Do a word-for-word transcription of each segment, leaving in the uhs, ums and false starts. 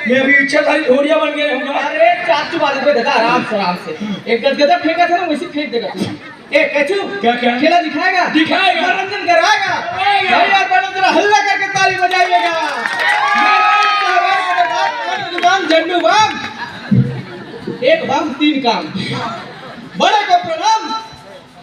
मैं अभी इच्छाधारी घोड़िया बन गए हूँ। अरे, चाप चुपा ले बे दादा, आराम से, आराम से। एक गदगदा फेंका था ना, वैसे फेंक देगा तू। ए, कैचू, क्या, क्या? खेला दिखाएगा? दिखाएगा। मनोरंजन कराएगा? कराएगा। भाई यार, बड़ा जरा हल्ला करके ताली बजाइएगा। दुकान झंडू बम, एक बम, तीन काम। बड़े को प्रणाम।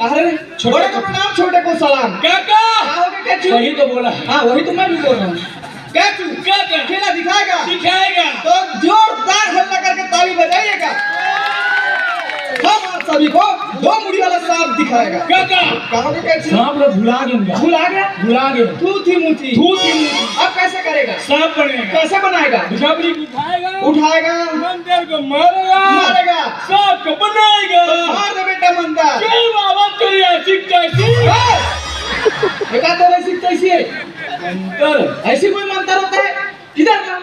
अरे, छोटे को प्रणाम, छोटे को सलाम। काका! का हो गया, कैचू? सही तो बोला। हाँ, वही तो मैं भी बोल रहा हूँ। कैचू, क्या, क्या? खेला दिखाएगा? दिखाएगा। तो जोरदार हल्ला करके ताली बजाइएगा। हम आप सभी को दो मुड़ी वाला सांप दिखाएगा। काका! का हो गया, कैचू? सांप लोग भुला गए होंगे। भुला गया? भुला गए। थू थी मुथी। थू थी मुथी। अब कैसे करेगा? सांप बनेगा। कैसे बनाएगा? जबरी उठाएगा। उठाएगा। मंदिर को मारेगा। मारेगा। सांप को बनाएगा। तो मार दे बेटा मंदिर। जय बाबा तेरी ऐसी कैसी? हाँ। बेटा तेरी ऐसी कैसी है? मंदिर। ऐसी कोई मंदिर होता है? किधर का?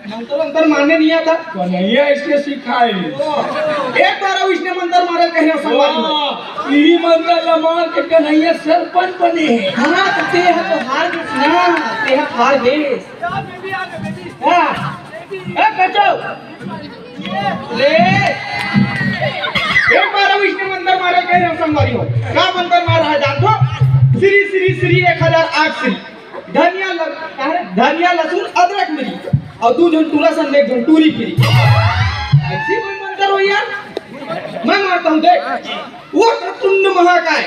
मंदिर अंतर मारने नहीं आता। कन्हैया इसके सिखाए। एक बार अब इसने मंदिर मारे कह रहे हो संगवारी हो। वाह, यही मंदिर ला मार के कन्हैया सरपंच बने हैं। हाँ, तो ते है तो हार गए ना, ते है हार गए। हाँ। ए, बचाओ। ले। एक बार अब इसने मंदिर मारे कह रहे हो संगवारी हो। का मंदिर मार रहा है जान तो? श्री, श्री, श्री एक हजार आठ श्री। धनिया ल-, का है? धनिया, लहसुन, अदरक, मिर्च। और दू झन टूरा सन में एक झन टूरी फिरी। ऐसी कोई मंदिर हो यार? मैं मारता हूँ, देख। वक्रतुंड महाकाय,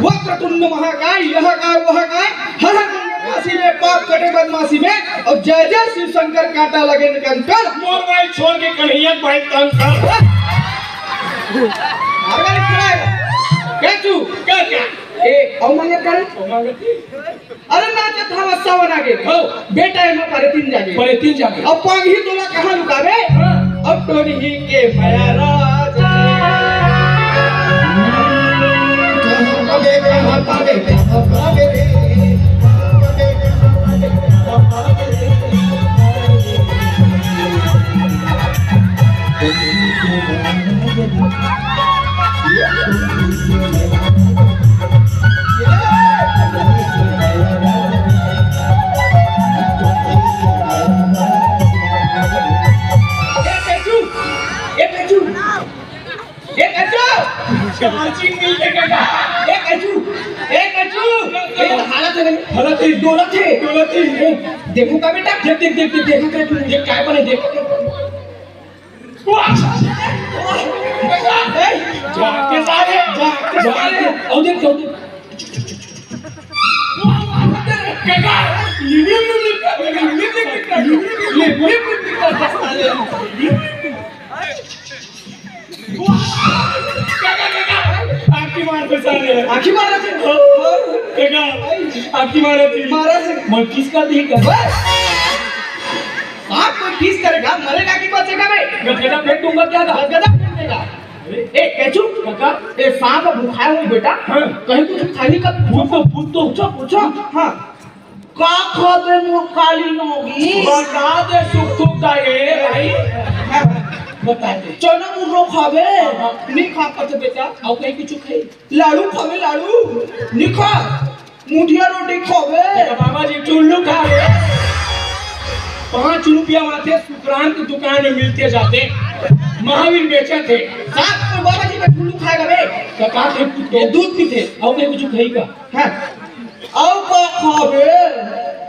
वक्रतुंड महाकाय, यह काय, वह काय, हर हर महाकाय, काशी में पाप कटे बदमाशी में, और जय जय शिव शंकर कांटा लगे न कंकर। मोर भाई छोड़ के कन्हैया भाई तंग कर। अरे खड़ा है। कैचू? क्या, क्या? ए, अवमान करे? अवमान करे? अरे नाचत हवा सावन आगे। हो। बेटा एमा परे तीन जागे। परे तीन जागे। अब पांगी तोला कहाँ लुकावे? हाँ। अब टोनी ही के भया राज। ए कैचू, ए कैचू, ए कैचू, चार्जिंग नहीं है बेटा। ए कैचू, ए कैचू, ये तो हालत है नहीं। हालत है, दौलत है, दौलत है। ए, देखो का बेटा, देख, देख, देख, देख, देख, देख, ये काय बने, देख। जाके सारे, जाके सारे। आओ देख, आओ देख। आँखी मार दे सारे। आँखी मार दे। देखा, आँखी मार दे। मारा से। मैं किस कर दी कर। आप कोई किस करेगा, मरेगा कि बचेगा बे? गदगदा फेंक दूंगा क्या था? गदगदा फेंक देगा। ए, कैचू? काका? ए, सांप भुखाए हो बेटा। हाँ। कहीं कुछ खाने का भूत तो, भूत तो। पूछो, पूछो। हाँ। का खाबे मोर काली नोगी? बता दे सुख दुख का ए भाई। बता दे। चना मुर्रो खाबे? हाँ। नहीं खा पाते बेटा। और कहीं कुछ खाई? लाड़ू खाबे, लाड़ू? नहीं खा। मुठिया रोटी खाबे। बाबा जी, चुल्लू खाबे। पाँच रुपया वहाँ थे, सुकरान की दुकान में मिलते जाते, महावीर बेचे थे। सात तो बाबा जी का चुल्लू खाएगा बे। तो का थे? ये दूध पीते। और कहीं कुछ खाई का? हाँ। और का खाबे?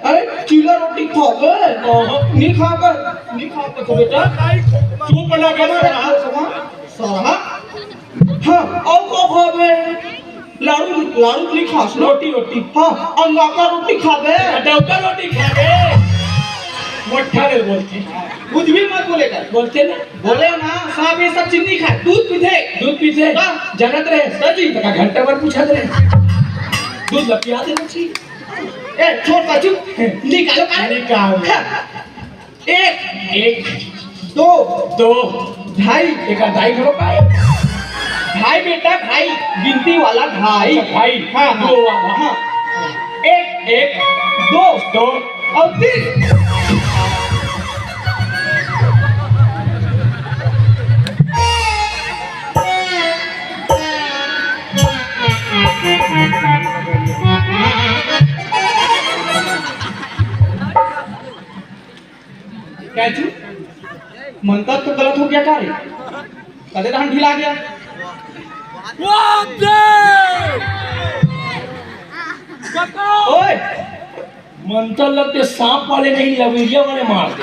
अरे, चीला रोटी खाबे? हाँ। नहीं खाकर, नहीं खाकर तो बेटा। चुप लगा सारा। सारा। हाँ, अउ का खाबे? लाड़ू, लाड़ू नहीं खास ना? रोटी, रोटी। हाँ, अंगाका रोटी खाबे? डौका रोटी खाबे? मोठा ले बोलथे। कुछ भी मत बोले कर। बोलथे ना? बोले ना, सांप ये सब चीज नहीं खाए, दूध पीथे। दूध पीथे? हाँ। जानत रहे? सर जी। तो का घंटा भर पूछत रहे? दूध ला पिया देना चाहिए। ए, छोड़ पाछू। निकालो का? निकाल। हाँ। एक, एक, दो, दो, ढाई। एक ढाई करो भाई। ढाई बेटा, ढाई, गिनती वाला ढाई। अच्छा, ढाई। हाँ, हाँ। दो वाला। हाँ। एक, एक, दो, दो। और तीन। कैचू? अरे, कदे धान ढिला गया। ओए, मंतर लगते सांप वाले नहीं, लवेरिया वाले मार दे।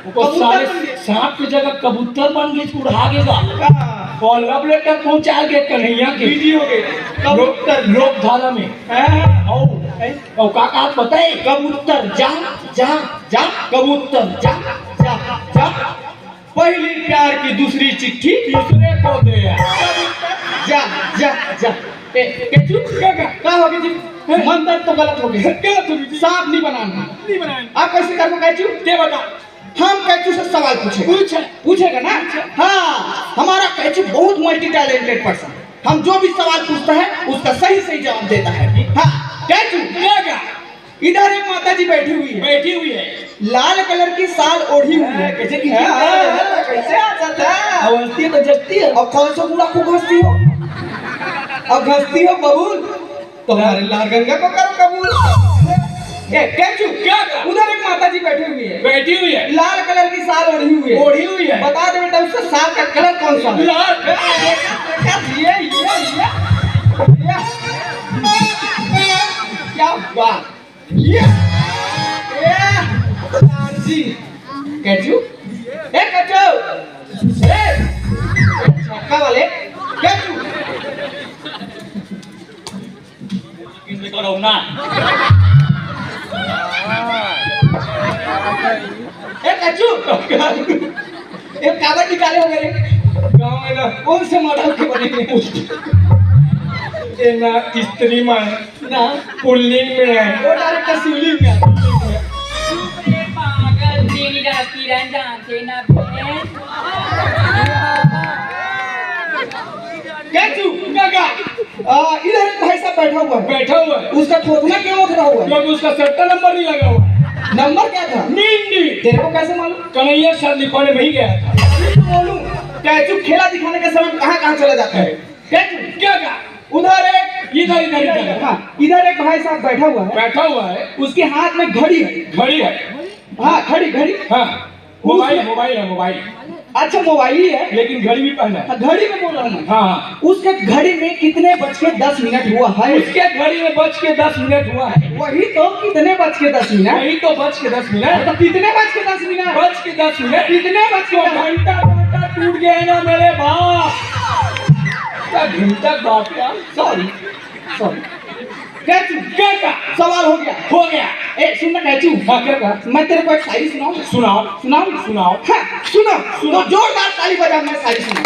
वो कबूतर साले बन गए। सांप की जगह कबूतर बन गई, उड़ा के गा। हाँ। और लव लेटर पहुंचा के कन्हैया के। बिजी हो गए। कबूतर। लोक धारा में। हाँ। और, और का कहा बताए? कबूतर जा, जा, जा, कबूतर जा, जा, जा। पहली प्यार की दूसरी चिट्ठी तीसरे को दे। जा, जा, जा। ए, केचू, का, का? का हो गया जी? हैं? मंतर तो गलत हो गया। गलत हो गया जी। सांप नहीं बनाना। नहीं बनाना। आप कैसे करबो केचू? दे बता। हम केचू से सवाल पूछे। पूछे। पूछेगा ना? पूछे। हाँ, हमारा केचू बहुत मल्टी टैलेंटेड पर्सन। हम जो भी सवाल पूछता है, उसका सही सही जवाब देता है। हाँ, केचू। क्या, क्या? इधर एक माता जी बैठी हुई है। बैठी हुई है। लाल कलर की साल ओढ़ी हुई है। कैसे की? हाँ, हाँ, हाँ, कैसे आ जाता है? अब हंसती है तो जचती है। और कौन सा बूढ़ा को घसती हो? अब घसती हो बबूल, तो हमारे लाल गंगा को करो कबूल। ए, केचू, क्या, क्या? उधर एक माता जी बैठी हुई है। बैठी हुई है। लाल कलर की साल ओढ़ी हुई है। ओढ़ी हुई है। बता दे बेटा, उसका साल का कलर कौन सा है? लाल। ये, ये, ये, ये। क्या बात। ये, ए, सरदार जी, केचू, ए, केचू, ए, छक्का वाले, केचू। किसने कहा ना? ए, केचू, ए, कागज निकाले हो गए। गाँव में ना कौन से मॉडल के बने हैं? ये ना स्त्री माँ है, ना पुल्लिंग में है। वो डायरेक्ट शिवलिंग में है। अरे पागल, तेरी रात की रंग जानते ना बहन। केचू, काका, आ, इधर एक भाई साहब बैठा हुआ है। बैठा हुआ है। उसका थोथना क्यों उतरा हुआ है? क्योंकि उसका सट्टा नंबर नहीं लगा हुआ। नंबर क्या था? मिंडी। तेरे को कैसे मालूम? कन्हैया सर लिखवाने में ही गया था। अभी तो बोलूं, केचू खेला दिखाने के समय कहाँ कहाँ चला जाता है? केचू, क्या क्या? उधर एक, इधर, इधर, इधर। हाँ, इधर एक भाई साहब बैठा हुआ है। बैठा हुआ है। उसके हाथ में घड़ी है। घड़ी है। हाँ, घड़ी, घड़ी। हाँ, मोबाइल, उसमें मोबाइल है, मोबाइल। अच्छा, मोबाइल ही है। लेकिन घड़ी भी पहना है। हाँ, घड़ी में बोल रहा हूँ मैं। हाँ, हाँ। उसके घड़ी में कितने बज के दस मिनट हुआ है? उसके घड़ी में बज के दस मिनट हुआ है। वही तो, कितने बज के दस मिनट? वही तो, बज के दस मिनट। तो कितने बज के दस मिनट? बज के दस मिनट। कितने बज के तो दस? घंटा, घंटा टूट गया है ना मेरे बाप। क्या घंटा बाप यार। Sorry, sorry. केचू, क्या का? सवाल हो गया। हो गया। ए, सुन ना केचू। हाँ, क्या का? मैं तेरे को एक शायरी सुनाऊं? सुनाओ। सुनाऊं? सुनाओ। हाँ, सुनो। सुनो। तो जोरदार ताली बजा, मैं शायरी सुनाऊं।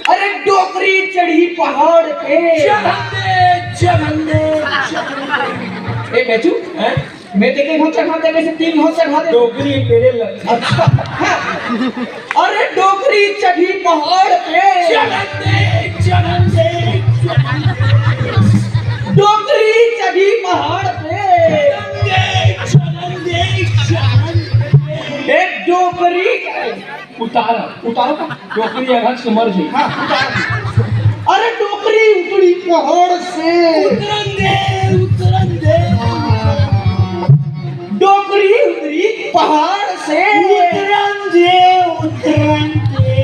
अरे डोकरी चढ़ी पहाड़ पे। चढ़न दे, चढ़न दे, चढ़न दे। ए, केचू, हैं? मैं तेरे को चढ़ा दे, वैसे तीन हाथ चढ़ा दे। डोकरी तेरे ल- अच्छा। हाँ। अरे डोकरी चढ़ी पहाड़ पे। चढ़न दे, चढ़न दे, चढ़न दे। डोकरी चढ़ी पहाड़ पे। चढ़न दे, चढ़न दे, चढ़न दे। एक डोकरी उतारा, उतारा तो डोकरी अघाच के मर जाई। हाँ, उतारा। अरे डोकरी उतरी पहाड़ से। उतरन दे, उतरन दे। डोकरी उतरी पहाड़ से। उतरन दे, उतरन दे।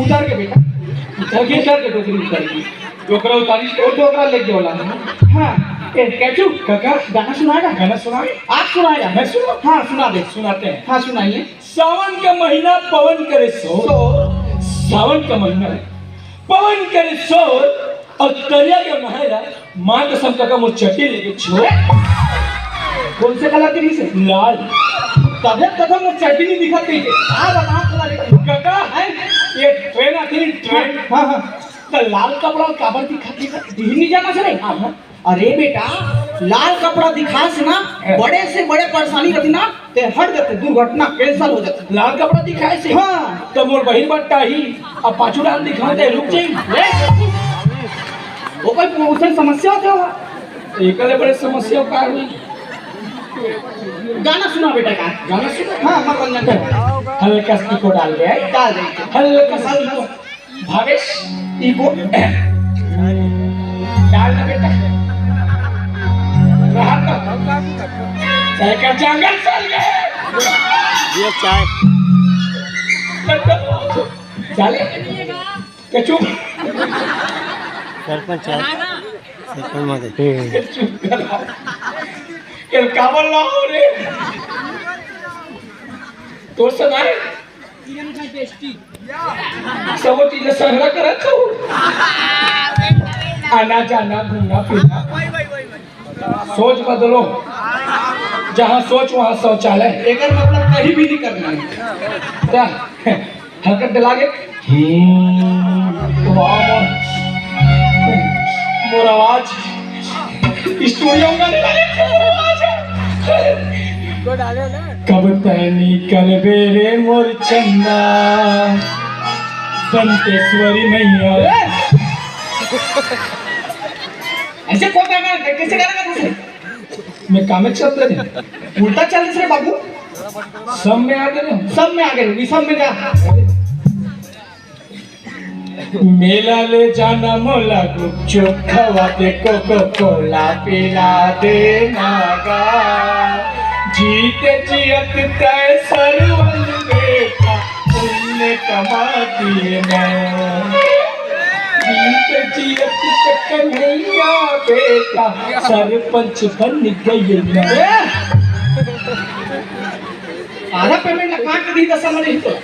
उतर के बेटा। उतर के, उतर के डोकरी उतर के। डोकरा उतारी। वो डोकरा लेके वाला है। हाँ। ए, केचू, काका। गाना सुनाएगा? गाना सुनाए? आप सुनाएगा? मैं सुनाऊं? हाँ, सुना दे। सुनाते हैं। हाँ, सुनाइए। सावन का महीना पवन करे शोर। शोर। सावन का महीना है, पवन करे शोर, और तरिया के नहायला, माँ कसम काका मोर चड्डी लेके छोड़। कौन से कलर के नीचे? लाल। तबे तक मोर चड्डी नहीं दिखत कहीं के। हाँ, बता, तुम्हारे काका, हैं? ये ट्रेन आती है, ट्रेन। हाँ, हाँ। तो लाल कपड़ा काबर दिखत, दिखत? दिल्ली नहीं जाना से नहीं? हाँ, हाँ। अरे बेटा, लाल कपड़ा दिखास ना, हाँ। बड़े से बड़े परेशानी रहती ना, ते हट जाते, दुर्घटना कैंसिल हो जाती। लाल कपड़ा दिखाए से? हाँ। तो मोर बहिन बट्टा ही, अब पाछू डाल दिखाते, रुक जाई। ए, वो कोई, उससे समस्या होता है? एकले बड़े समस्या का हुई? गाना सुना बेटा का। गाना सुना? हाँ, मनोरंजन कर। हल्का सा को डाल दे, डाल दे। हल्का सा को। भावेश, इको डाल ना बेटा। रहा तो। तेरे का जंगल चल गए। ये चाय। चले। के चुप। सरपंच है। सरपंच महोदय। के काबर ला हो रे? तोर से नहीं? सब चीज संग्रह करत हो। आना जाना, घूमना फिरना। सोच बदलो, जहाँ सोच वहाँ शौचालय। एकर मतलब कहीं भी नहीं करना है। क्या? हरकत डला के, हम्म, वाह, मोर, मोर आवाज स्टूडियो में गाने लगे, मोर आवाज। कब तैं निकलबे रे मोर चंदा, दंतेश्वरी मैया। ऐसे कौन गाना, कैसे गाना गाता है? मैं कामे चल रहे हैं। उल्टा चल रहे बाबू। सब में आ गए हो। सब में आ गए, विषम में जा। मेला ले जाना मोला, गुपचुप खवा दे, कोको कोला पिला देना गा। जीते जियत तय सरवन बेटा, पुण्य कमा दिए मैं। जीते जियत तय कन्हैया बेटा, सरपंच बन गए मैं। आधा पेमेंट ला काट दी दस साल नहीं तो।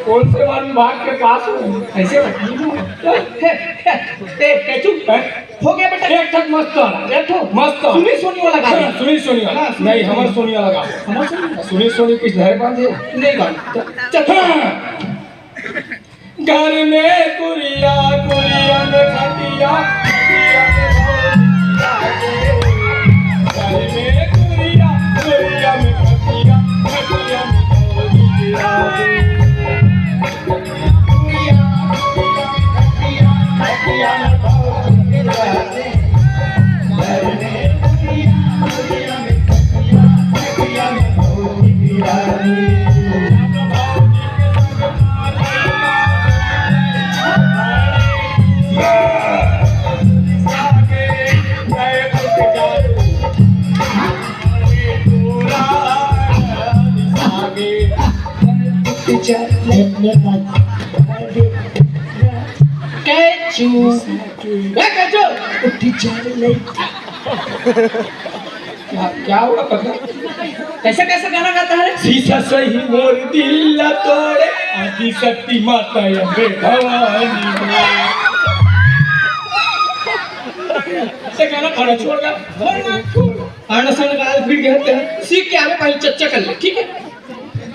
कौन से वन विभाग के पास हूँ? ऐसे रखी हूँ। हे, हे, हे, हे, चुप। हैं? हो गया बेटा। एक ठक मस्त वाला। एक ठो? मस्त वाला। सुनी सुनी वाला गाना। हाँ, सुनी सुनी वाला। हाँ, सुनी नहीं, सुनी। हमार सुनी वाला गाना। हमार सुनी? सुनी सुनी कुछ धरे बांधे। नहीं बांध। चल, चल। हाँ। घर में कुरिया, कुरिया में खटिया, खटिया में भौजी लागे। घर में कुरिया, कुरिया में खटिया, खटिया में भौजी लागे। कुरिया, कुरिया में खटिया, खटिया में भौजी लागे। घर में कुरिया, कुरिया में खटिया, खटिया में भौजी लागे। कैचू। ए, कैचू। क्या, क्या हुआ पता? कैसे, कैसे गाना गाता है रे? शीशा सही मोर दिल ला तोड़े, आदि शक्ति माता अम्बे भवानी मोरे। ऐसे गाना खड़ा छोड़ दे। अन्न सन गाल फिर गए थे। सीख के आवे, पहले चर्चा कर ले, ठीक है?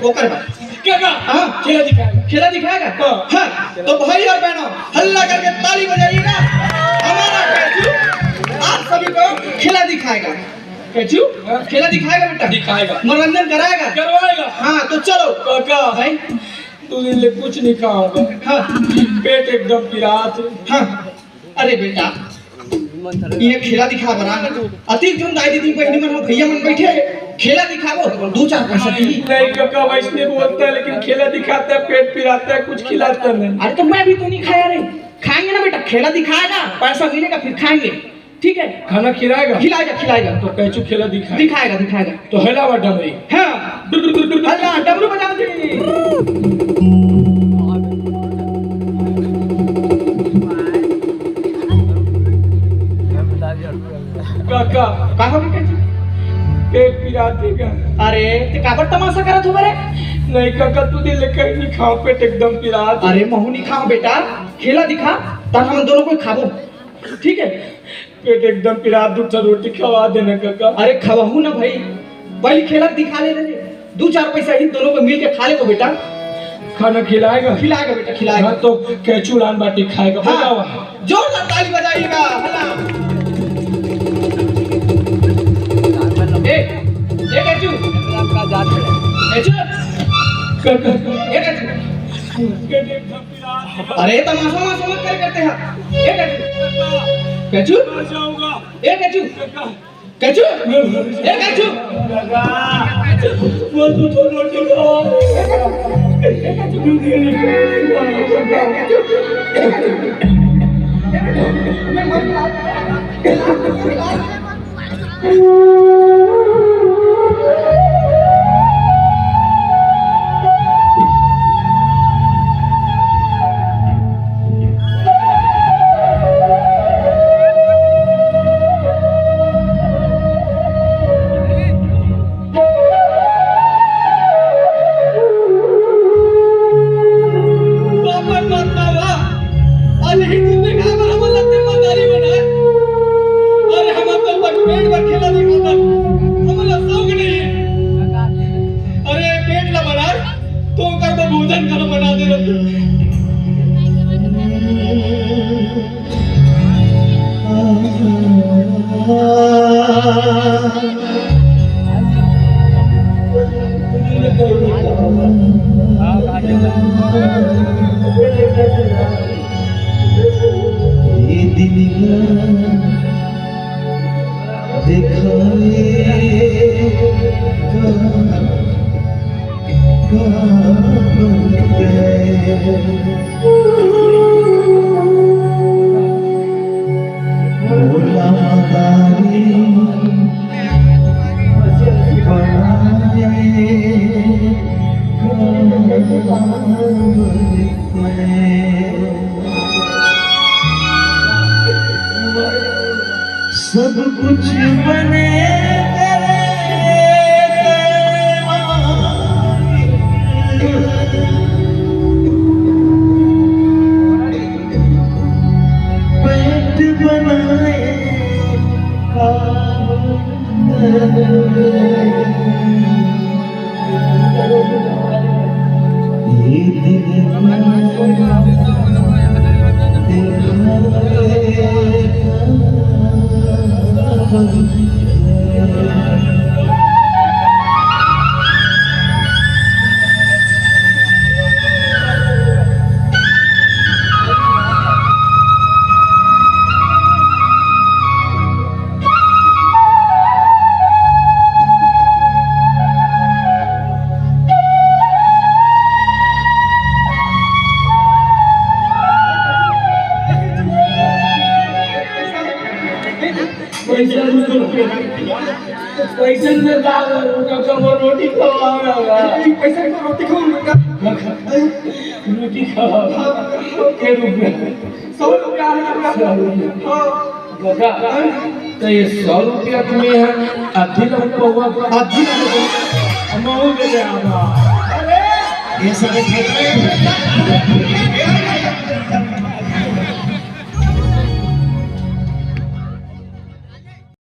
ओकर बाद। क्या कहा? हाँ। खेला दिखाएगा। खेला दिखाएगा? हाँ। हाँ। तो भाई और बहनों, हल्ला करके ताली बजाइएगा। हमारा कैचू आप सभी को खेला दिखाएगा। कैचू, हाँ। खेला दिखाएगा बेटा? दिखाएगा। मनोरंजन कराएगा? करवाएगा। हाँ, तो चलो। काका, भाई। दो दिन ले कुछ नहीं खाऊंगा। हाँ। पेट एकदम पिरात है। हाँ। अरे बेटा, ये खेला दिखा बना। अतीक जोन दाई दीदी बहिनी मन हो, भैया मन बैठे हैं, खेला दिखाबो, दो चार पैसा दी। नहीं काका, वैसने बोलता है, लेकिन खेला दिखाता है, पेट पिराता है, कुछ खिलाता नहीं। अरे तो मैं भी तो नहीं खाया रे। खाएंगे ना बेटा, खेला दिखाएगा, पैसा मिलेगा फिर खाएंगे, ठीक है? खाना खिलाएगा? खिलाएगा, खिलाएगा। तो कैचू खेला दिखाएगा? दिखाएगा, दिखाएगा। तो हलावा डमरी। हाँ। हला, डमरू बजाओ जी। काका, का हो गया जी? पेट पिरात हे का? अरे, ते काबर तमाशा करत हो रे? नहीं काका, तू दिन ले कहीं नहीं खाओ, पेट एकदम पिरात। अरे, महू नहीं खाओ बेटा, खेला दिखा, तब हम दोनों को खाबो, ठीक है? पेट एकदम पिरात, दू ठो रोटी खवा देना काका। अरे खवाहू ना भाई, पहले खेला दिखा ले रे, दू चार पैसा ही दोनों को मिल के खा ले को बेटा। खाना खिलाएगा? खिलाएगा बेटा, खिलाएगा। हाँ, तो कैचू लान बाटी खाएगा, हाँ। बजाओ। जोरदार ताली बजाइएगा, है ना? ए, ए कैचू। कैचू। काका। ए कैचू। अरे तमाशा वमाशा मत करे करते हैं। ए कैचू। कैचू। ए कैचू। कैचू। ए कैचू। ये दिल का दिखाए कहाँ, कहाँ बन गए। भोला मदारी बनाए कहाँ बन गए। सब कुछ बने तेरे पैमाने। पेट बनाए काबू। ये दिल पैसा नहीं तो पैसा में का करो, तो वो रोटी खवाओ ना। पैसा तो रोटी खाओ ना। रोटी खवाओ। के रूप में? सौ रुपया है ना? सौ रुपया। हाँ। दादा, तो ये सौ रुपया तुम्हें है, अद्धी लग पौवा, अद्धी लग पौवा। अमाऊ दे दे आमा। अरे, ये सारे खतरे।